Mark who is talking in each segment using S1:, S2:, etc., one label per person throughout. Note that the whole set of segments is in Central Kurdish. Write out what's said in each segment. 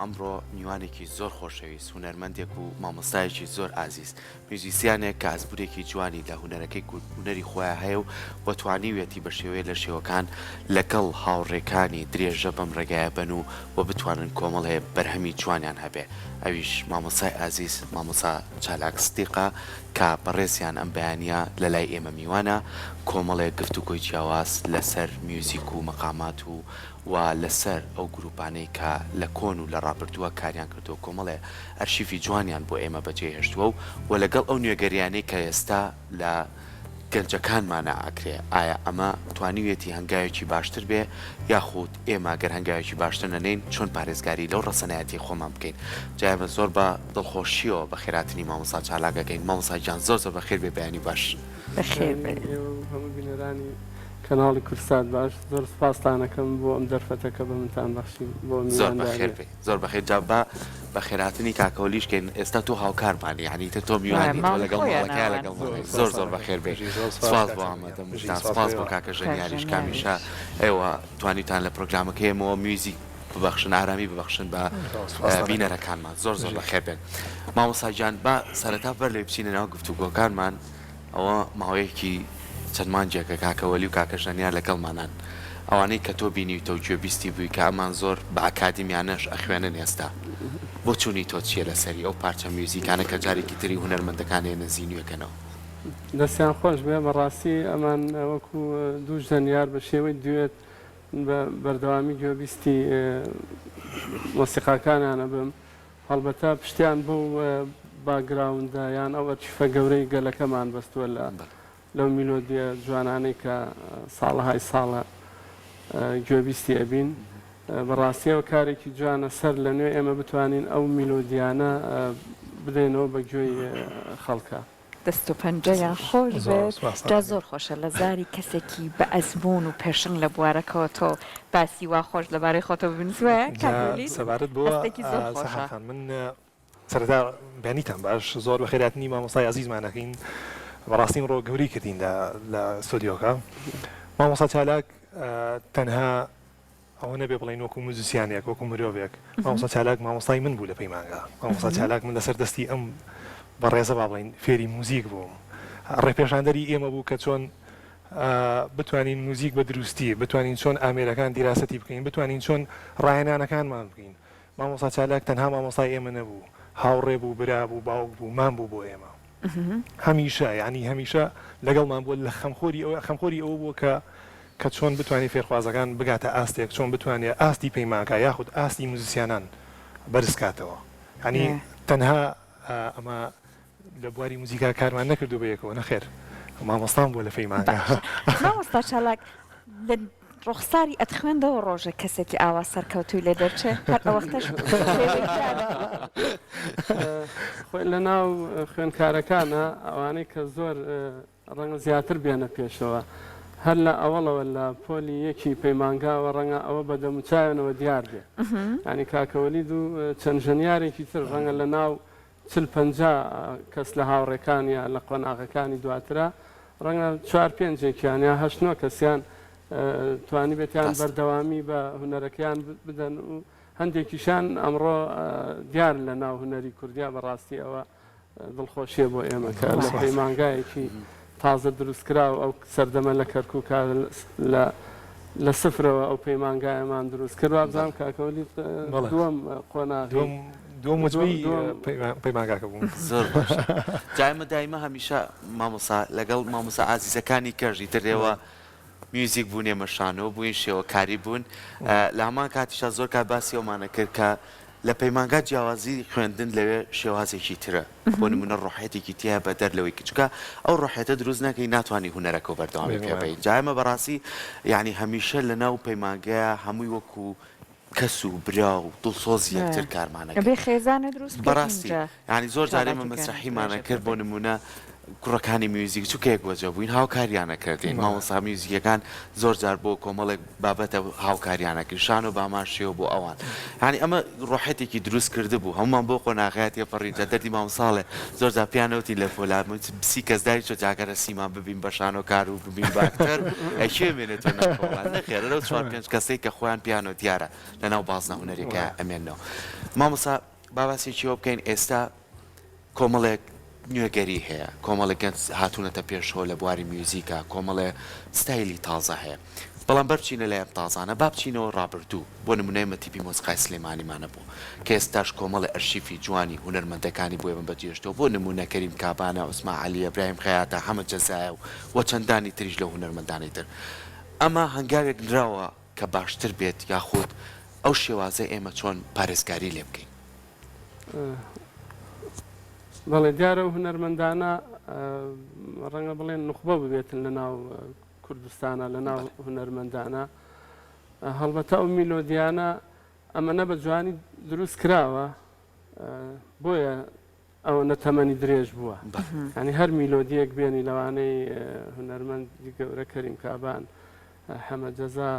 S1: ئەمڕۆ میوانێکی زۆر خۆشەویست، هونەرمەندێک و مامۆستایەکی زۆر ئازیز، میوزیسیانێک کە ئەزموونێکی جوانی لە هونەرەکەی کورد هونەری خۆیا هەیە و و توانیویەتی بە شێوەیە لە شێوەکان لەگەڵ هاوڕێکانی درێژە بەم ڕێگایە بەن و و بتوانن کۆمەڵێ بەرهەمی جوانیان هەبێ ئەویش مامۆستای ئازیز مامۆستا چالاک سدیقە کە بەڕێزیان ئەم بەیانیە لە لای ئێمە میوانە کۆمەڵێ گفتوگۆی جیاواز لەسەر میوزیک و مەقامات و و لەسەر ئەو گروپانەی کە لە کۆن و لە ڕابردووە کاریان کردووە کۆمەڵێ ئەرشیفی جوانیان بۆ ئێمە بەجێ هێشتووە و و لەگەڵ ئەو نوێگەریانەی کە ئێستا لە گەنجەکانمانا ئەکرێ ئایا ئەمە توانیویەتی هەنگاوێکی باشتر بێ یاخود ئێمە گەر هەنگاوێکی باشتر نەنێین چۆن پارێزگاری لەو ڕەسەنایەتیەی خۆمان بکەین جا ئێمە زۆر بە دڵخۆشیەوە بەخێرهاتنی مامۆستا چالاک ئەکەین مامۆستا گیان زۆر زۆر بەخێر بێ بەیانی باش.
S2: بەخێر بێی.
S3: ئێوە و هەموو بینەرانی کەناڵی کوردسات باش زۆر سوپاستان ئەکەم بۆ ئەم دەرفەتە کە بە منتان بەخشی بۆ
S1: زۆر بەخێر
S3: میوانداریە.
S1: بێی زۆر بەخێر جا با بەخێرهاتنی کاکە وەلیش کەین ئێستا تۆ هاوکارمانی یانی ئیتر تۆ
S2: وایە
S1: میوانی تۆ
S2: ماڵی
S1: لەگەڵ
S2: خۆیان
S1: ماڵەکەیا
S2: ئەوان.
S1: لەگەڵ
S4: زۆر
S1: مانای زۆر
S4: سوپاستان
S1: زۆر
S4: ئەکەم
S1: بەخێر بێی
S4: بژی زۆر سوپاس
S1: سوپاس
S4: کاک
S1: بۆ
S4: سەمیر گیان بژی
S1: ئامادەبوونتان
S4: سوپاس بۆ
S1: سوپاس بۆ
S4: ئێوە
S1: کاکە
S2: کاک
S1: ژەنیاریش کە
S2: ژەنیاریش.
S1: هەمیشە ئێوە توانیوتان لە پرۆگرامەکەی ئێمەوە میوزیک ببەخشن ئارامی ببەخشن بە
S4: زۆر سوپاستان ئەکەم
S1: بینەرەکانمان زۆر زۆر
S4: بژی.
S1: بەخێر بێن مامۆستا گیان با سەرەتا بەر لەوەی بچینە ناو گفتوگۆکانمان ئەوە ماوەیەکی چەند مانگێکە کاکە وەلی و کاکە ژەنیار لەگەڵمانان. ئەوانەی کە تۆ بینیوتە و گوێبیستی بووی کە ئەمان زۆر بە ئەکادیمیانەش ئەخوێنن ئێستا. بۆچوونی تۆ چییە لەسەری ئەو پارچە میوزیکانە کە جارێکی تری هونەرمەندەکان ئێنە زینوویەکەنەوە؟
S3: دەستیان خۆش بێ بەڕاستی ئەمان وەکو دوو ژەنیار بە شێوەی دوێت بە بەردەوامی گوێبیستی مۆسیقاکانیان ئەبم هەڵبەتە پشتیان بەو باکگراوندە یان ئەو ئەرشیفە گەورەی گەلەکەمان بەستووە لە لەو میلۆدیە جوانانەی کە ساڵەهای ساڵە گوێبیستی ئەبین. بەڕاستیەوە کارێکی جوانە سەر لە نوێ ئێمە بتوانین ئەو میلۆدیانە بدەینەوە بە گوێی خەڵکا.
S2: دەست و پەنجەیان خۆش
S4: زۆر
S2: بێت
S4: سوپاستان
S2: جا
S4: ئەکەم.
S2: زۆر خۆشە لە زاری کەسێکی بە ئەزموون و پێشەنگ لە بوارەکەوە تۆ باسی وا خۆش لەبارەی خۆتەوە بنووسی وایە
S4: جا
S2: کاک وەلید
S4: سەبارەت بەوە
S2: هەستێکی زۆر
S4: سەحەر
S2: خۆشە.
S4: خان من سەرەتا بەیانیتان باش زۆر بەخێرهاتنی مامۆستای ئازیزمان ئەکەین بەڕاستی ئەمڕۆ گەورەی کردین لە لە ستۆدیۆکە مامۆستا چالاک تەنها ئەوە نەبێ بڵێین وەکو موزیسیانێک، وەکو مرۆڤێک، مامۆستا چالاک مامۆستای من بوو لە پەیمانگا. مامۆستا چالاک من لەسەر دەستی ئەم بەڕێزە با بڵێین فێری موزیک بووم. ڕێپێشاندەری ئێمە بوو کە چۆن بتوانین موزیک بە دروستی، بتوانین چۆن ئامێرەکان دیراسەتی بکەین، بتوانین چۆن ڕاهێنانەکانمان بکەین. مامۆستا چالاک تەنها مامۆستای ئێمە نەبوو، هاوڕێ بوو، برا بوو، باوک بوو، مام بوو بۆ ئێمە. هەمیشە یانی هەمیشە لەگەڵمان بووە لە خەمخۆری ئەوە خەمخۆری ئەوە بووە کە کە چۆن بتوانێت فێرخوازەکان بگاتە ئاستێک چۆن بتوانێت ئاستی پەیمانگا یاخود ئاستی موزیسیانان بەرز کاتەوە یانی تەنها ئەمە لە بواری موزیکا کارمان نەکردو بەیەکەوە نەخێر مامۆستام بووە لە پەیمانگا.
S2: باشە مامۆستا چالاک لە ڕوخساری ئەتخوێندەوە ڕۆژێک کەسێکی ئاوا سەرکەوتووی لێ دەرچێ هەر ئەوەختەش پێوەی
S3: خۆی لە ناو خوێندکارەکانە ئەوانەی کە زۆر ڕەنگە زیاتر بێنە پێشەوە هەر لە ئەوەڵەوە لە پۆلی یەکی پەیمانگاوە ڕەنگە ئەوە بە دەموچاوێنەوە دیار بێ یانی کاکە وەلید و چەند ژەنیارێکی تر ڕەنگە لە ناو 40 50 کەس لە هاوڕێکانیا لە قۆناغەکانی دواترا ڕەنگە چوار پێنجێکیان یا هەشت نۆ کەسیان توانیبێتیان بەردەوامی بە هونەرەکەیان بدەن و هەندێکیشان ئەمڕۆ دیارن لە ناو هونەری کوردیا بەڕاستی ئەوە دڵخۆشیە بۆ ئێمە کە لە پەیمانگایەکی تازە دروستکراو ئەو سەردەمە لە کەرکووکا لە لە سفرەوە ئەو پەیمانگایەمان دروست کرد وابزانم کاکە وەلید دووەم قۆناغی
S4: دووەم وەجبەی پەیمانگاکە بووم.
S1: زۆر باشە جا ئێمە دایمە هەمیشە مامۆستا لەگەڵ مامۆستا ئازیزەکانی کەژ ئیتر ئێوە میوزیک بوون ئێمە شانۆ بووین شێوەکاری بوون لە هەمان کاتیشا زۆر کات باسی ئەومانە کرد کە لە پەیمانگا جیاوازی خوێندن لەوێ شێوازێکی ترە بۆ نمونە ڕۆحیەتێکی تیایە بەدەر لەوەی کە چونکە ئەو ڕۆحیەتە دروست نەکەی ناتوانی هونەرەکە و بەردەوامی پێ بەی جا ئێمە بەڕاستی یانی هەمیشە لەناو پەیمانگەیە هەمووی وەکو کەس و برا و دڵسۆزی یەکتر کارمانە
S2: ئەبێ
S1: کرد
S2: خێزانە دروست بکەی
S1: بەڕاستی
S2: ئینجا
S1: یانی زۆر جار ئێمە
S2: چالاکیەکانت
S1: مەسرەحیمانە
S2: درێژە
S1: کرد
S2: پێ
S1: بۆ
S2: بدەی.
S1: نمونە. کوڕەکانی میوزیک چونکە یەک وەجە بووین هاوکاریان ئەکردین مامۆستا میوزیکەکان زۆر جار بۆ کۆمەڵێک بابەتە هاوکاریان ئەکرد شانۆ بامان شێوە بۆ ئەوان یانی ئەمە ڕۆحێتێکی دروست کردبوو هەموومان بۆ قۆناغەیە تێپەڕین جا دەردی مامۆساڵێ زۆر جار پێیان نەوتین لە پۆلا سی کەس داری چۆ جاگەرە سیمان ببین بە شانۆکار و ببین بە ئەکتەر ئەی کێ مێنێتەوە ناو کۆڵان نەخێر لەو چوار پێنج کەسەی کە خۆیان پێیانەوە دیارە لەناو بازنە هونەریەکە ئەمێننەوە مامۆستا با باسێکی ئەوە بکەین ئێستا کۆمەڵێک نوێگەری هەیە، کۆمەڵێک گەنج هاتوونەتە پێشەوە لە بواری میوزیکا، کۆمەڵێ ستایلی تازە هەیە. بەڵام بەر بچینە لای ئەم تازانە، با بچینەوە ڕابردوو، بۆ نموونە ئێمە تیپی مۆسیقای سلێمانیمان هەبوو، کە ئێستاش کۆمەڵێ ئەرشیفی جوانی هونەرمەندەکانی بۆ ئێمە بەجێهێشتووە، بۆ نموونە کەریم کابانە، عوسمان عەلیە، برایم خەیاتە، حەمە جەزایە و و چەندانی تریش لەو هونەرمەندانەی تر. ئەمە هەنگاوێک نراوە کە باشتر بێت یاخود ئەو شێوازەی ئێمە چۆن پارێزگاری لێ بکەین؟
S3: بەڵێ دیارە ئەو هونەرمەندانە ڕەنگە بڵێن نوخبە ببێتن لە ناو کوردستانە لە ناو هونەرمەندانە هەڵبەتە ئەو میلۆدیانە ئەمەنە بە جوانی دروست کراوە بۆیە ئەوەنە تەمەنی درێژ بووە ینی هەر میلۆدیەک بێنی لەوانەی هونەرمەندی گەورە کەریم کابان حەمە جەزا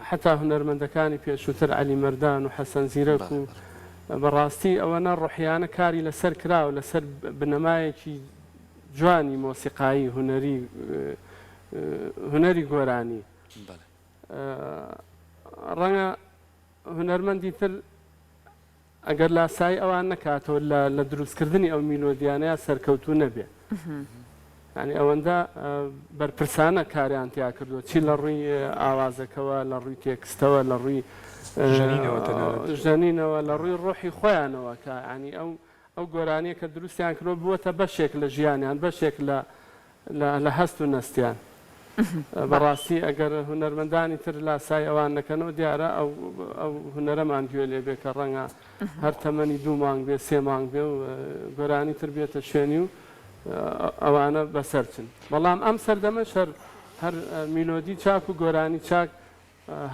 S3: حەتا هونەرمەندەکانی پێشووتر عەلی مەردان و حەسەن زیرەک و بەڕاستی ئەوەنە ڕۆحیانە کاری لەسەر کراوە لەسەر بنەمایەکی جوانی مۆسیقایی هونەری هونەری گۆرانی ڕەنگە هونەرمەندی تر ئەگەر لاسایی ئەوان نەکاتەوە لە لە دروستکردنی ئەو میلۆدیانەیا سەرکەوتوو نەبێ یانی ئەوەندە بەرپرسانە کاریان تیا کردووە چی لە ڕووی ئاوازەکەوە لە ڕووی تێکستەوە لە ڕووی
S4: ژەنینەوە تەنانەت
S3: ژەنینەوە لە ڕووی ڕۆحی خۆیانەوە کە ینی ئەو ئەو گۆرانیە کە دروستیان کردوە بووەتە بەشێک لە ژیانیان بەشێک لە لە هەست و نەستیان. بەڕاستی ئەگەر هونەرمەندانی تر لاسای ئەوان نەکەنەوە دیارە ئەو ئەو هونەرەمان گوێ لێ بێ کە ڕەنگە هەر تەمەنی دوو مانگ بێ سێ مانگ بێ و گۆرانی تر بێتە شوێنی و ئەوانە بەسەر چن بەڵام ئەم سەردەمەش هەر هەر میلۆدی چاک و گۆرانی چاک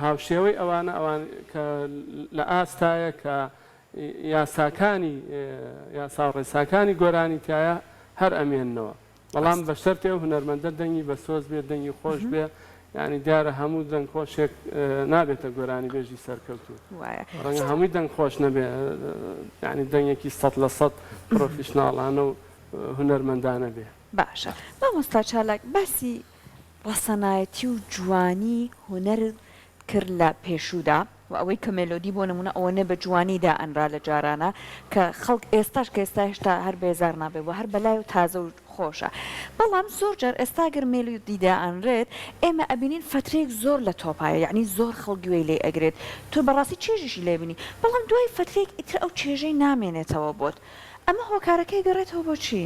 S3: هاوشێوەی ئەوانە ئەوان کە لە ئاستایە کە یاساکانی یاسا و ڕێساکانی گۆرانی تایە هەر ئەمێننەوە بەڵام بە شەرتێ ئەو هونەرمەندە دەنگی بە سۆز بێ دەنگی خۆش بێ یانی دیارە هەموو دەنگ خۆشێک نابێتە گۆرانی بێژی سەرکەوتوو
S2: وایە
S3: ڕەنگە هەمووی دەنگ خۆش نەبێ یانی دەنگێکی 100% پرۆفیشناڵانە و هونەرمەندانە بێ.
S2: باشە مامۆستا چالاک باسی ڕەسەنایەتی و جوانی هونەرت کرد لە پێشوودا و ئەوەی کە مێلۆدی بۆ نموونە ئەوەنە بە جوانی دائەنرا لە جارانا کە خەڵک ئێستاش کە ئێستا هێشتا هەر بێزار نابێ و هەر بەلایەوە تازە و خۆشە بەڵام زۆر جار ئێستا گەر مێلۆدی دائەنرێت ئێمە ئەبینین فەترەیەک زۆر لە تۆپایە یەعنی زۆر خەڵک گوێی لێ ئەگرێت تۆ بەڕاستی چێژیشی لێ بینی بەڵام دوای فەترەیەک ئیتر ئەو چێژەی نامێنێتەوە بۆت ئەمە هۆکارەکەی ئەگەڕێتەوە بۆ چی؟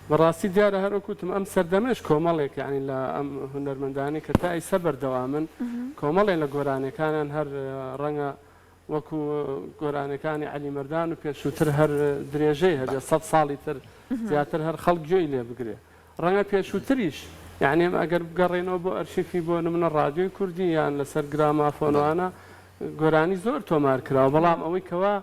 S3: بەڕاستی دیارە هەر وەک وتم ئەم سەردەمەش کۆمەڵێک یانی لە ئەم هونەرمەندانەی کە تا ئیستا بەردەوامن کۆمەڵێ لە گۆرانیەکانیان هەر ڕەنگە وەکو گۆرانیەکانی عەلی مەردان و پێشووتر هەر درێژەی هەبێ سەد ساڵی تر زیاتر هەر خەڵک گوێی لێ بگرێ ڕەنگە پێشووتریش یانی ئێمە ئەگەر بگەڕێینەوە بۆ ئەرشیفی بۆ نمونە ڕادیۆی کوردی یان لەسەر گرامافۆنوانە گۆرانی زۆر تۆمار کراوە بەڵام ئەوەی کەوا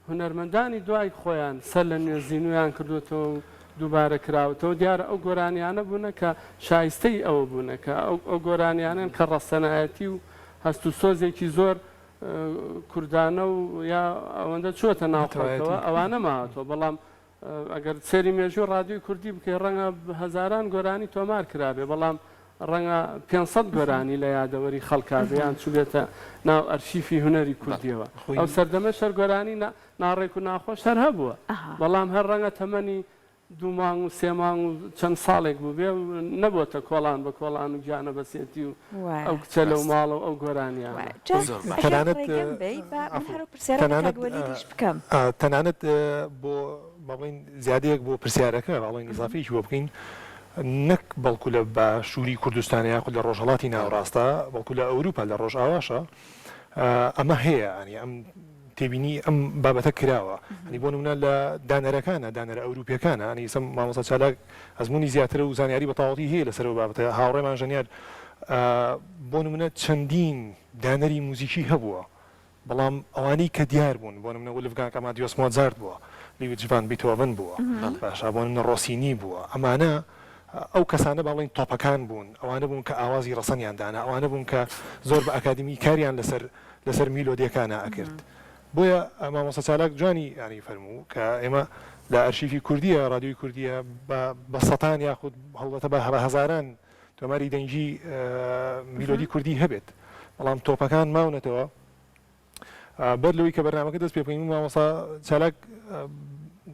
S3: هونەرمەندانی دوای خۆیان سەر لە نوێ زینوویان کردۆتەوە و دووبارە کراوەتەوە، دیارە ئەو گۆرانیانە بوونە کە شایستەی ئەوە بوونە، کە ئەو گۆرانیانەن کە ڕەسەنایەتی و هەست و سۆزێکی زۆر کوردانە و یا ئەوەندە چووەتە ناو خەڵکەوە ئەوانە ماوەتەوە، بەڵام ئەگەر سەیری مێژووی ڕادیۆی کوردی بکەی ڕەنگە هەزاران گۆرانی تۆمار کرابێ، بەڵام ڕەنگە 500 گۆرانی لە یادەوەری خەڵکا بێ یان چووبێتە ناو ئەرشیفی هونەری کوردییەوە. ئەو سەردەمەش هەر گۆرانی ناڕێک و ناخۆش هەر هەبووە، بەڵام هەر ڕەنگە تەمەنی دوو مانگ و سێ مانگ و چەند ساڵێک بووبێ و نەبۆتە کۆڵان بە کۆڵان و گیانەبەسێتی و ئەو کچە لەو ماڵە و ئەو گۆرانییانە.
S4: تەنانەت تەنانەت بۆ با بڵێین زیادەیەک بۆ پرسیارەکە با بڵێین ئیزافەیەکی بۆ بکەین نەک بەڵکو لە باشووری کوردستان یاخود لە ڕۆژهەڵاتی ناوەڕاستە بەڵکو لە ئەوروپا لە ڕۆژئاواشە ئەمە هەیە ینی ئەم تێبینی ئەم بابەتە کراوە ینی بۆ نمونە لە دانەرەکانە دانەرە ئەوروپیەکانە ینی ئیسە مامۆستا چالاک ئەزموونی زیاترە و زانیاری بە تەواوەتی هەیە لەسەر ئەو بابەتە هاوڕێمان ژەنیار بۆ نمونە چەندین دانەری موزیکی هەبووە بەڵام ئەوانەی کە دیار بوون، بۆ نمونە ولفگانگ ئامادیۆس مۆزارت بووە. لیودج ڤان بیتۆڤن بووە باشە بۆ نمونە ڕۆسینی بووە ئەمانە ئەو کەسانە با بڵێین تۆپەکان بوون ئەوانە بوون کە ئاوازی ڕەسەنیان دانا ئەوانە بوون کە زۆر بە ئەکادیمی کاریان لەسەر لەسەر میلۆدیەکانا ئەکرد بۆیە مامۆستا چالاک جوانی یانی فەرموو کە ئێمە لە ئەرشیفی کوردیە ڕادیۆی کوردیە بە بە سەتان یاخود هەڵبەتە بە هەزاران تۆماری دەنگی میلۆدی کوردی هەبێت بەڵام تۆپەکان ماونەتەوە بەر لەوەی کە بەرنامەکە دەست پێ بکەین مامۆستا چالاک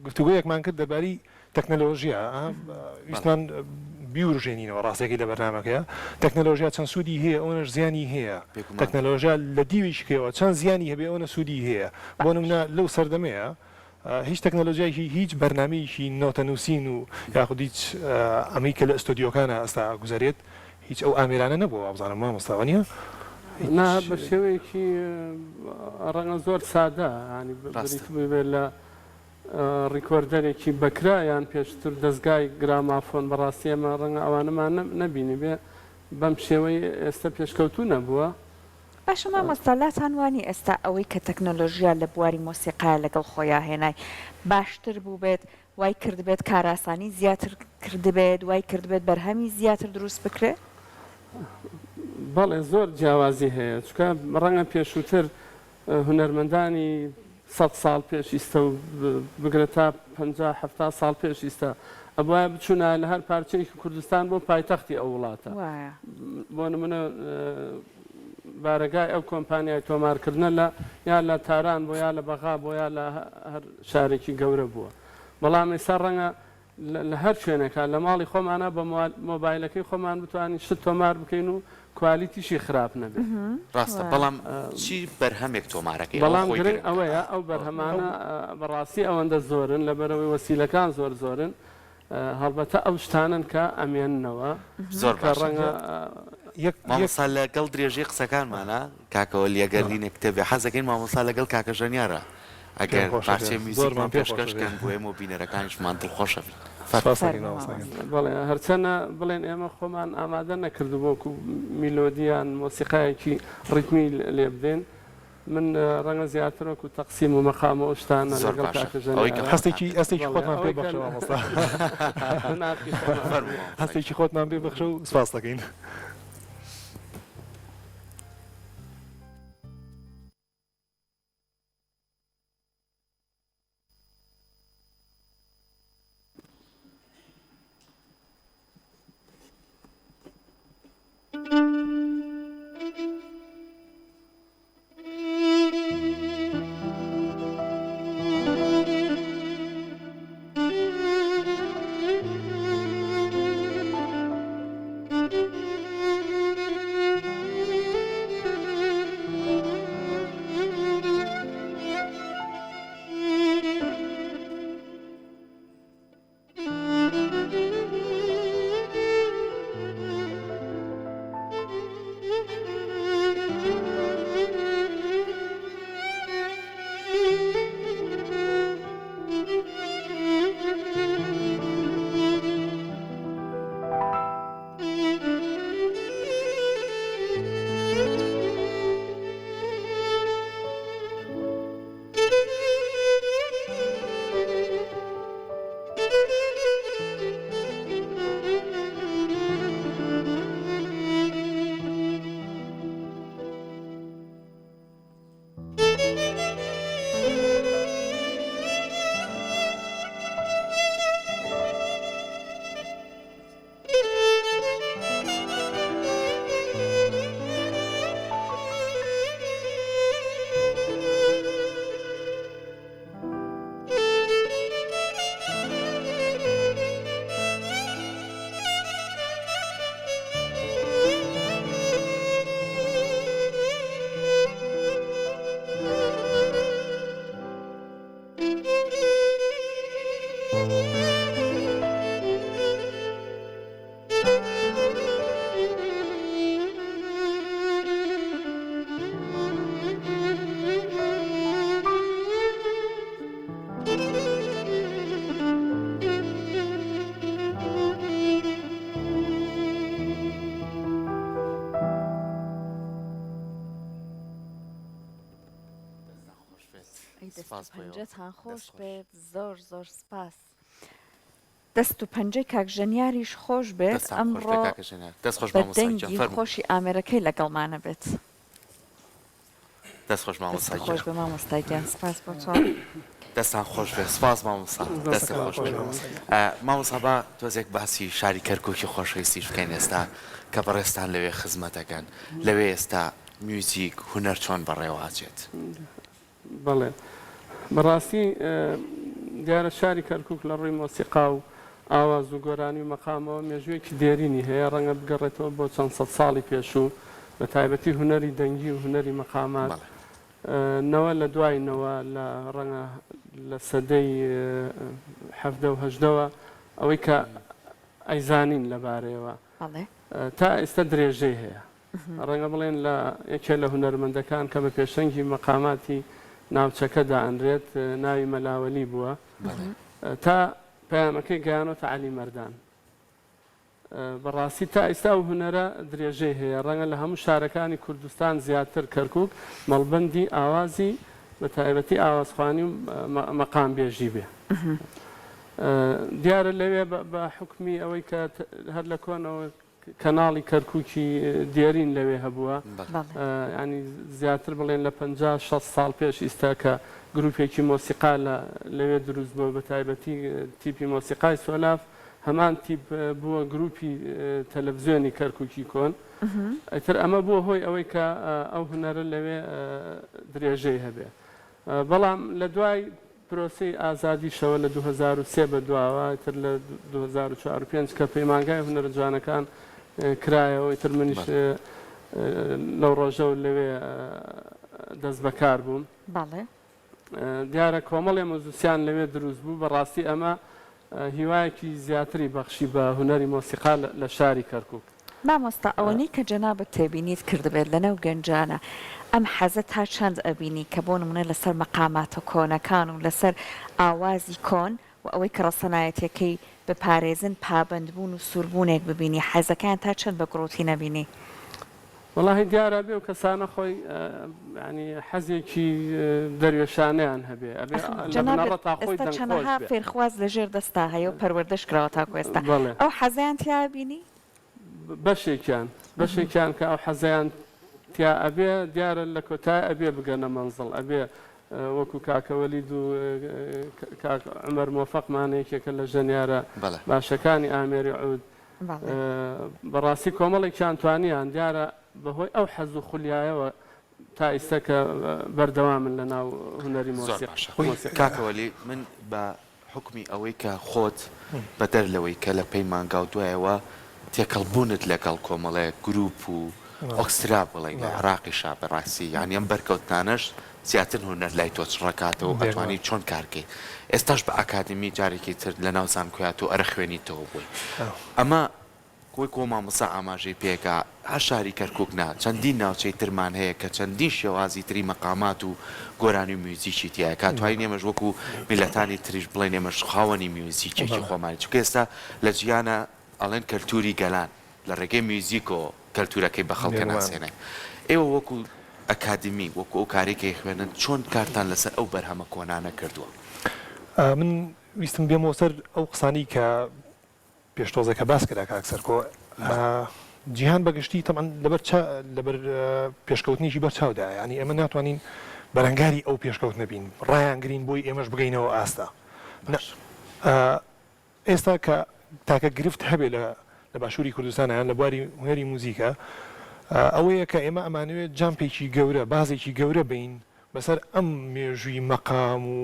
S4: گفتوگۆیەکمان کرد دەربارەی تەکنەلۆژیا ویستمان بیورژێنینەوە ڕاستەکەی لە بەرنامەکەیە تەکنەلۆژیا چەند سوودی هەیە ئەوەنەش زیانی هەیە تەکنەلۆژیا لە دیوێکیەوە چەند زیانی هەبێ ئەوەنە سوودی هەیە بۆ نمونە لەو سەردەمەیە هیچ تەکنەلۆجیایەکی هیچ بەرنامەیەکی نۆتە نووسین و یاخود هیچ ئەمەی کە لە ئستۆدیۆکانا ئێستا ئەگوزەرێت هیچ ئەو ئامێرانە نەبووە وابزانم مامۆستا وانیە؟
S3: نا بە شێوەیەکی ڕەنگە زۆر سادە یانی بریتی بووبێت لە recorder ێکی بەکرا یان پێشتر دەزگای گرامافۆن بەڕاستی ئێمە ڕەنگە ئەوانەمان نەبینیبێ بەم شێوەی ئێستا پێشکەوتوو نەبووە.
S2: باشە مامۆستا لاتان وانیە ئێستا ئەوەی کە تەکنۆلۆژیا لە بواری مۆسیقایا لەگەڵ خۆیا هێنای باشتر بووبێت وای کردبێت کارئاسانی زیاتر کردبێت وای کردبێت بەرهەمی زیاتر دروست بکرێ؟
S3: بەڵێ زۆر جیاوازی هەیە چونکە ڕەنگە پێشووتر هونەرمەندانی سەد ساڵ پێش ئیستە و بگرە تا 50 70 ساڵ پێش ئیستا ئەبوایە بچوونایە لە هەر پارچەیەکی کوردستان بۆ پایتەختی ئەو وڵاتە
S2: وایە.
S3: بۆ نمونە بارەگای ئەو کۆمپانیای تۆمارکردنە لە یا لە تاران بۆ یا لە بەغا بۆ یا لە هەر شارێکی گەورە بووە بەڵام ئێستا ڕەنگە لە هەر شوێنێکا لە ماڵی خۆمانا بە مۆبایلەکەی خۆمان بتوانین شت تۆمار بکەین و کوالیتیشی خراپ نەبێت.
S1: ڕاستە بەڵام چی بەرهەمێک تۆمارەکەی ئەوە
S3: بەڵام
S1: خۆی
S3: گرنگ
S1: گرنگە.
S3: ئەوەیە ئەو بەرهەمانە بەڕاستی ئەوەندە زۆرن لەبەرئەوەی وەسیلەکان زۆر زۆرن هەڵبەتە ئەو شتانەن کە ئەمێننەوە
S1: زۆر
S3: کە
S1: باشە.
S3: ڕەنگە
S4: یەک یەک.
S1: مامۆستا لەگەڵ درێژەی قسەکانمانا کاکە وەلی ئەگەر لینێک تێبێ حەزەکەین مامۆستا لەگەڵ کاکە ژەنیارا
S4: پێم
S1: ئەگەر
S4: خۆشە
S1: پارچەی
S4: بێ
S1: میوزیکمان
S4: زۆرمان پێ خۆشە
S1: پێشکەش
S4: بێ.
S1: کەن بۆ ئێمە و بینەرەکانیشمان دڵخۆشە بین.
S4: سپاس
S1: فەرموو.
S4: دەکەین
S2: فەرموو
S4: مامۆستا گیان.
S2: مامۆستا.
S3: بەڵێ هەرچەنە بڵێن ئێمە خۆمان ئامادە نەکردبوو وەکو میلۆدی یان مۆسیقایەکی ڕیتمی لێ بدەین من ڕەنگە زیاتر وەکو تەقسیم و مەقام و ئەو شتانە
S1: زۆر
S3: لەگەڵ
S1: باشە
S3: کاکە
S1: ئەوەی کە
S3: ژەنیارە
S1: خۆتان
S4: هەستێکی
S1: پێ
S4: هەستێکی
S3: بەڵێ
S4: خۆتمان پێ
S3: ئەوەی کە
S4: بەخشە مامۆستا.
S3: لە ناخی خۆمان
S1: فەرموو مامۆستا گیان.
S4: هەستێکی خۆتمان پێ بەخشە و سپاست دەکەین.
S2: ئەی دەست و
S1: سپاس بۆ ئێوە.
S2: پەنجەتان خۆش
S1: دەست خۆش.
S2: بێت زۆر زۆر سپاس. دەست و پەنجەی کاک ژەنیاریش خۆش بێت
S1: دەستان خۆش بێ
S2: ئەمڕۆ
S1: کاکە ژەنیار. دەست خۆش
S2: بە
S1: مامۆستا گیان
S2: دەنگی
S1: فەرموو.
S2: خۆشی ئامێرەکەی لەگەڵمانە بێت.
S1: دەست خۆش مامۆستا
S2: دەستت
S1: گیان.
S2: خۆش بێ مامۆستا گیان سپاس بۆ تۆ.
S1: دەستان خۆش بێ سپاس مامۆستا دەستت خۆش بێ مامۆستا با تۆزێک باسی شاری کەرکوکی خۆشەویستیش بکەین ئێستا کە بەڕێزتان لەوێ خزمەت ئەکەن لەوێ ئێستا میوزیک هونەر چۆن بەڕێوە ئەچێت؟
S3: بەڵێ بەڕاستی دیارە شاری کەرکوک لە ڕووی مۆسیقا و ئاواز و گۆرانی و مەقامەوە مێژوویەکی دێرینی هەیە ڕەنگە بگەڕێتەوە بۆ چەند سەد ساڵی پێشوو بە تایبەتی هونەری دەنگی و هونەری مەقامات نەوە لە دوای نەوە لە ڕەنگە لە سەدەی حەڤدە و هەژدەوە ئەوەی کە ئەیزانین لەبارەیەوە تا ئێستا درێژەی هەیە. ڕەنگە بڵێن لە یەکێ لە هونەرمەندەکان کە بە پێشەنگی مەقاماتی ناوچەکە دائەنرێت ناوی مەلا وەلی بووە تا پەیامەکەی گەیانۆتە عەلی مەردان. بەڕاستی تا ئیستا ئەو هونەرە درێژەی هەیە ڕەنگە لە هەموو شارەکانی کوردستان زیاتر کەرکوک مەڵبەندی ئاوازی بە تایبەتی ئاوازخوانی و مەقامبێژی بێ. دیارە لەوێ بە حوکمی ئەوەی کە هەر لە کۆنەوە کەناڵی کەرکوکی دێرین لەوێ هەبووە یانی زیاتر بڵێن لە 50 60 ساڵ پێش ئیستا کە گروپێکی مۆسیقا لە لەوێ دروست بووە بە تایبەتی تیپی مۆسیقای سۆلاف هەمان تیپ بووە گروپی تەلەڤزیۆنی کەرکوکی کۆن ئیتر ئەمە بووە هۆی ئەوەی کە ئەو هونەرە لەوێ درێژەی هەبێ بەڵام لە دوای پرۆسەی ئازادیشەوە لە 2003 بە دواوە ئیتر لە 2004 و پێنج کە پەیمانگای هونەرە جوانەکان کرایەوە ئیتر منیش لەو ڕۆژەوە لەوێ دەست بەکار بووم.
S2: بەڵێ.
S3: دیارە کۆمەڵێ موزیسیان لەوێ دروست بوو، بەڕاستی ئەمە هیوایەکی زیاتری بەخشی بە هونەری مۆسیقا لە شاری کەرکوک.
S2: مامۆستا ئەوەنەی کە جەنابت تێبینیت کردبێت لەناو گەنجانە ئەم حەزە تا چەند ئەبینی کە بۆ نمونە لەسەر مەقاماتە کۆنەکان و لەسەر ئاوازی کۆن و ئەوەی کە ڕەسەنایەتیەکەی بپارێزن پابەندبوون و سووربوونێک ببینی حەزەکەیان تا چەند بە گڕوتی نەبینی؟
S3: وەڵاهی دیارە ئەبێ ئەو کەسانە خۆی یانی حەزێکی دەروێشانەیان هەبێ ئەبێ
S2: ئەخ
S3: لە
S2: جەنابت
S3: بنەڕەتا خۆی
S2: ئێستا
S3: دەنگ خۆش
S2: چەنەها
S3: بێ.
S2: فێرخواز لە ژێر دەستا هەیە و پەروەردەش کراوە تاکو ئێستا
S3: بەڵێ.
S2: ئەو حەزەیان تیا ئەبینی؟
S3: بەشێکیان بەشێکیان کە ئەو حەزەیان تیا ئەبێ دیارە لە کۆتای ئەبێ بگەنە مەنزڵ ئەبێ وەکو کاکە وەلید و کاک عومەر مۆفەقمان یەکێکە لە ژەنیارە
S1: بەڵێ.
S3: باشەکانی ئامێری عود
S2: بەڵێ.
S3: بەڕاستی کۆمەڵێکیان توانیان دیارە بەهۆی ئەو حەز و خولیایەوە تا ئیستا کە بەردەوامن لە ناو هونەری
S1: زۆر
S3: مۆسیق
S1: باشە
S3: مۆسیقا.
S1: کاکە وەلی من بە حوکمی ئەوەی کە خۆت بەدەر لەوەی کە لە پەیمانگا و دوایەوە تێکەڵ بوونت لەگەڵ کۆمەڵێ گروپ و ئۆکسترا بڵێین لە عێراقیشا بەڕاستی یانی ئەم بەرکەوتنانەش زیاتر هونەر لای تۆ چڕەکاتەوە و ئەتوانی چۆن کار کەی ئێستاش بە ئەکادیمی جارێکی تر لەناو زانکۆیا تۆ ئەرەخوێنیتەوە بۆی ئەمە وەک مامۆستا ئاماژەی پێکا هەر شاری کەرکوک نا چەندین ناوچەی ترمان هەیە کە چەندین شێوازی تری مەقامات و گۆرانی و میوزیکی تیایە کە ئەتوانین ئێمەش وەکو میللەتانی تریش بڵێین ئێمەش خاوەنی میوزیکێکی خۆمانین چونکە ئێستا لە جیهانا ئەڵێن کەلتوری گەلان لە ڕێگەی میوزیکەوە کەلتورەکەی بە خەڵکە ناسێنێ ئێوە وەکو ئەکادیمی وەکو ئەو کارەی کە ئەیخوێنن چۆن کارتان لەسەر ئەو بەرهەمە کۆنانە کردووە؟
S4: من ویستم بێمەوە سەر ئەو قسانەی کە پێش تۆزێک کە باس کرا کاک سەرکۆ جیهان بە گشتی تەبعەن لەبەر چا لەبەر پێشکەوتنێکی بەر چاودایە یانی ئێمە ناتوانین بەرەنگاری ئەو پێشکەوتنە بین ڕایانگرین بۆی ئێمەش بگەینەوە ئاستە نا ئێستا کە تاکە گرفت هەبێ لە لە باشووری کوردستان یان لە بواری هونەری موزیکە ئەوەیە کە ئێمە ئەمانەوێت jump ێکی گەورە بازێکی گەورە بین بەسەر ئەم مێژووی مەقام و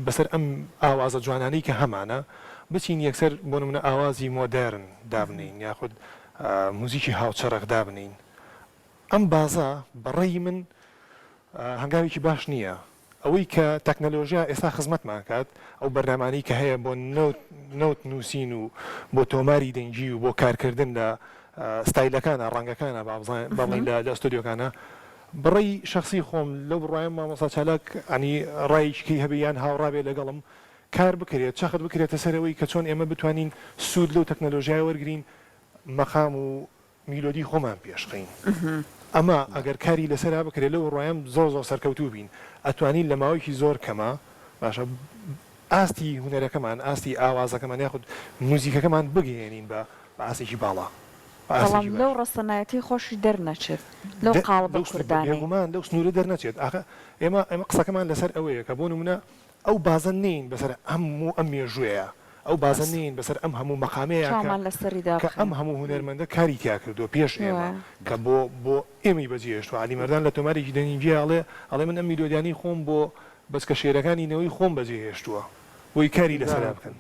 S4: بەسەر ئەم ئاوازە جوانانەی کە هەمانە بچین یەکسەر بۆ نمونە ئاوازی مۆدێرن دابنێین یاخود موزیکی هاوچەرخ دابنێین ئەم بازە بە ڕەئی من هەنگاوێکی باش نییە ئەوەی کە تەکنەلۆژیا ئێستا خزمەتمان کات ئەو بەرنامانەی کە هەیە بۆ نۆت نووسین و بۆ تۆماری دەنگی و بۆ کارکردن لە ستایلەکانە ڕەنگەکانە با بڵێین لە ستۆدیۆکانە بڕەی شەخسی خۆم لەو بڕوایەم مامۆستا چالاک عنی ڕایەکی کەی هەبێ یان هاوڕا بێ لەگەڵم کار بکرێت چەخت بکرێتە سەر ئەوەی کە چۆن ئێمە بتوانین سوود لەو تەکنەلۆژیایە وەرگرین مەقام و میلۆدی خۆمان پێش خەین. ئەمە ئەگەر کاری لەسەرا بکرێت لەو ڕوایەم زۆر زۆر سەرکەوتوو بین ئەتوانین لە ماوەیەکی زۆر کەما باشە ئاستی هونەرەکەمان ئاستی ئاوازەکەمان یاخود موزیکەکەمان بگەیەنین بە بە ئاستێکی باڵا بە
S2: بەڵام
S4: ئاستێکی باش.
S2: لەو ڕەسەنایەتیەی خۆشی دەرنەچێت لەو قاڵبە
S4: لەو
S2: کوردانەی.
S4: بێگومان لەو سنوورە دەرنەچێت ئاخە ئێمە ئێمە قسەکەمان لەسەر ئەوەیە کە بۆ نموونە ئەو بازە نین بەسەر هەموو ئەم مێژووەیا، ئەو بازە نین بەسەر ئەم هەموو مەقامەیا کە
S2: چاومان لەسەری
S4: کە ئەم
S2: دابخەین.
S4: هەموو هونەرمەندە کاری تیا کردووە پێش ئێمە
S2: وایە.
S4: کە بۆ بۆ ئێمەی بەجێ هێشتووە. عەلی مەردان لە تۆمارێکی دەنگییا ئەڵێ ئەڵێ من ئەم میلۆدیانەی خۆم بۆ بەچکە شێرەکانی نەوەی خۆم بەجێ هێشتووە بۆی کاری لەسەرا بکەن.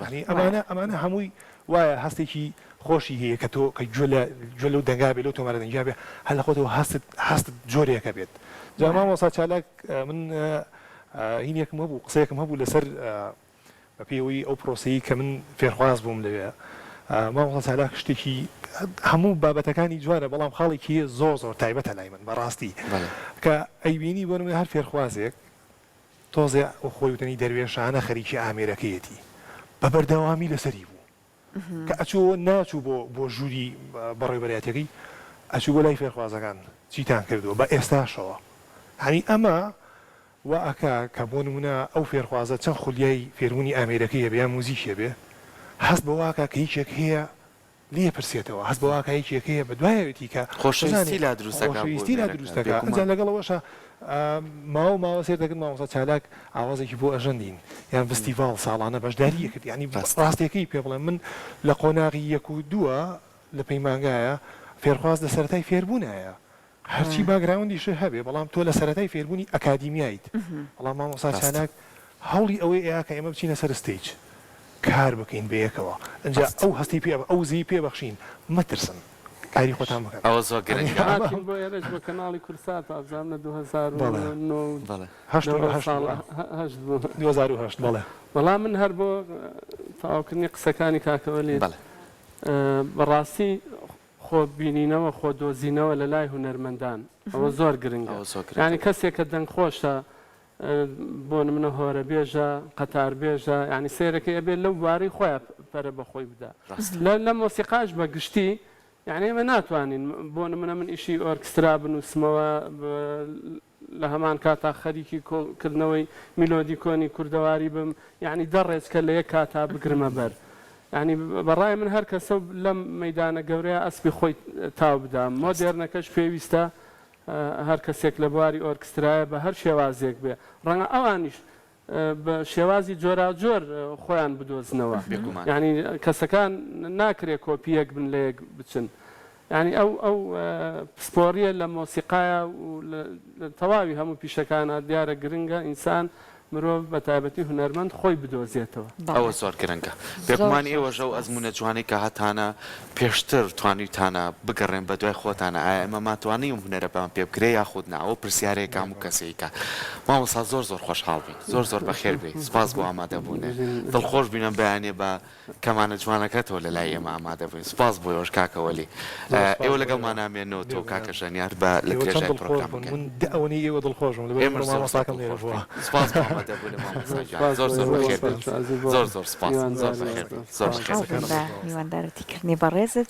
S4: یانی ئەمانە ئەمانە هەمووی وایە هەستێکی خۆشی هەیە کە تۆ کە گوێ لە گوێ لەو دەنگا بێ لەو تۆمارە دەنگیا بێ هەر لە خۆتەوە هەستت هەستت جۆرێکە بێت جا مامۆستا چالاک من هینێکم هەبوو قسەیەکم هەبوو لەسەر بە پێی ئەوەی ئەو پرۆسەی کە من فێرخواز بووم لەوێ مامۆستا چالاک شتێکی هەموو بابەتەکانی جوانە بەڵام خاڵێکی هەیە زۆر زۆر تایبەتە لای من بەڕاستی کە ئەیبینی بۆ نمونە هەر فێرخوازێک تۆزێ خۆی وتەنی دەروێشانە خەریکی ئامێرەکەیەتی بە بەردەوامی لەسەری بوو کە ئەچوو ناچوو بۆ بۆ ژووری بەڕێوبەرایەتیەکەی ئەچوو بۆ لای فێرخوازەکان چیتان کردووە بە ئێستاشەوە هەنی ئەمە وا ئەکا کە بۆ نمونە ئەو فێرخوازە چەند خولیای فێربوونی ئامێرەکەی هەبێ یان موزیکی هەبێ هەست بەوە ئەکا کە یەکێک هەیە لێ پرسێتەوە هەست بەوە ئەکا یەکێک هەیە بە دوایەوێتی کە
S1: خۆشەویستی
S4: بزانێ
S1: لا دروست ئەکا بۆ
S4: خۆشەویستی لا
S1: هونەرەکە
S4: دروست ئەکا ئنجا
S1: بێگومان.
S4: لەگەڵ ئەوەشا ماوە ماوە سەیر دەکرد مامۆستا چالاک ئاوازێکی بۆ ئەژەندین یان ڤستیڤاڵ ساڵانە بەشداری ئەکرد یانی
S1: ڕاستە.
S4: ڕاستیەکەی پێ بڵێم من لە قۆناغی یەک و دووە لە پەیمانگایە فێرخواز لە سەرەتای فێربوونایە هەرچی باگراوندیشت هەبێ بەڵام تۆ لە سەرەتای فێربوونی ئەکادیمیایت بەڵام مامۆستا چالاک هەوڵی ئەوەی ئەیا کە ئێمە بچینە سەر stage کار بکەین بەیەکەوە ئنجا ئەو هەستی پێ ئەو وزەی پێ بەخشین مەترسن کاری خۆتان بکەن
S1: ئەوە زۆر گرنگە.
S3: هاتین بۆ ئێرەش بۆ کەناڵی کوردسات وابزانم لە 2009 و
S1: بەڵێ.
S4: هەشت
S3: لەو
S4: و هەشت
S3: ساڵە
S4: بوو.
S3: هەشت بوو.
S4: 2008 بەڵێ.
S3: وەڵا من هەر بۆ تەواوکردنی قسەکانی کاکە وەلید
S1: بەڵێ.
S3: بەڕاستی خۆ بینینەوە خۆ دۆزینەوە لە لای هونەرمەندان ئەوە زۆر گرنگە
S1: ئەوە زۆر گرنگە.
S3: یانی کەسێک کە دەنگخۆشە بۆ نمونە هۆرەبێژە قەتاربێژە یانی سەیرەکەی ئەبێ لەو بوارەی خۆیا پەرە بە خۆی بدا
S1: ڕاستە.
S3: لە لە مۆسیقاش بە گشتی یانی ئێمە ناتوانین بۆ نمونە من ئیشی ئۆرکسترا بنووسمەوە لە هەمان کاتا خەریکی کۆ کردنەوەی میلۆدی کۆنی کوردەواری بم یانی دە ڕێچکە لە یەک کاتا بگرمە بەر یانی بە ڕای من هەر کەسە و لەم مەیدانە گەورەیە ئەسپی خۆی تاو بدا مۆدێرنەکەش پێویستە هەر کەسێک لە بواری ئۆرکسترایە بە هەر شێوازێک بێ ڕەنگە ئەوانیش بە شێوازی جۆراوجۆر خۆیان بدۆزنەوە
S1: بێگومان.
S3: یانی کەسەکان ناکرێ کۆپی یەک بن لە یەک بچن یانی ئەو ئەو پسپۆریە لە مۆسیقایا و لە تەواوی هەموو پیشەکانا دیارە گرنگە ئینسان مرۆڤ بە تایبەتی هونەرمەند خۆی بدۆزێتەوە.
S1: ئەوە
S2: بەڵێ
S1: زۆر گرنگە.
S2: زۆر
S1: بێگومان
S2: زۆر
S1: ئێوەش ئەو
S2: سوپاس.
S1: ئەزموونە جوانەی کە هەتانە پێشتر توانیوتانە بگەڕێن بە دوای خۆتانا ئایا ئێمە ماتوانین ئەم هونەرە بەمان پێ بکرێ یاخود نا ئەوە پرسیارێکە کە هەموو کەسێ ئەیکات مامۆستا زۆر زۆر خۆشحاڵ بین زۆر زۆر بەخێر بێی سوپاس بۆ ئامادە بوونێ دڵخۆش بین ئەم بەیانیە بە کەمانە جوانەکەتەوە لە لای ئێمە ئامادە بووین سوپاس بۆ ئێوەش کاکە وەلی
S4: زۆر سوپاس
S1: ئێوە
S4: بۆ ئێوە
S1: لەگەڵمان نامێنەوە تۆ
S4: بێگومان
S1: کاکە ژەنیار بە لە
S4: ئێوە چەند
S1: درێژای
S4: دڵخۆش بوون
S1: پرۆگرامەکە
S4: من دە ئەوەنەی ئێوە دڵخۆش بووم لەبەر
S1: ئێمەش
S4: ئەمڕۆ
S1: زۆر زۆر
S4: مامۆستاکەم لێرە
S1: دڵخۆش
S4: بووە
S1: بووین سوپاس بۆ ئامادە بوونە مامۆستا
S3: زۆر
S1: گیان
S3: سوپاس
S1: زۆر
S3: بۆ
S1: زۆر
S3: ئێوە
S1: بەخێر
S3: سوپاس
S1: بێیت
S3: ئازیز بۆ
S1: زۆر زۆر سوپاس زۆر
S3: میوانداریت
S1: بەخێر بێیت
S3: زۆر
S1: زۆر
S3: سوپاس
S1: بەخێر
S2: خۆشحاڵ
S1: بێیت
S2: بووین بە میواندارەتی کردنی بەڕێزت.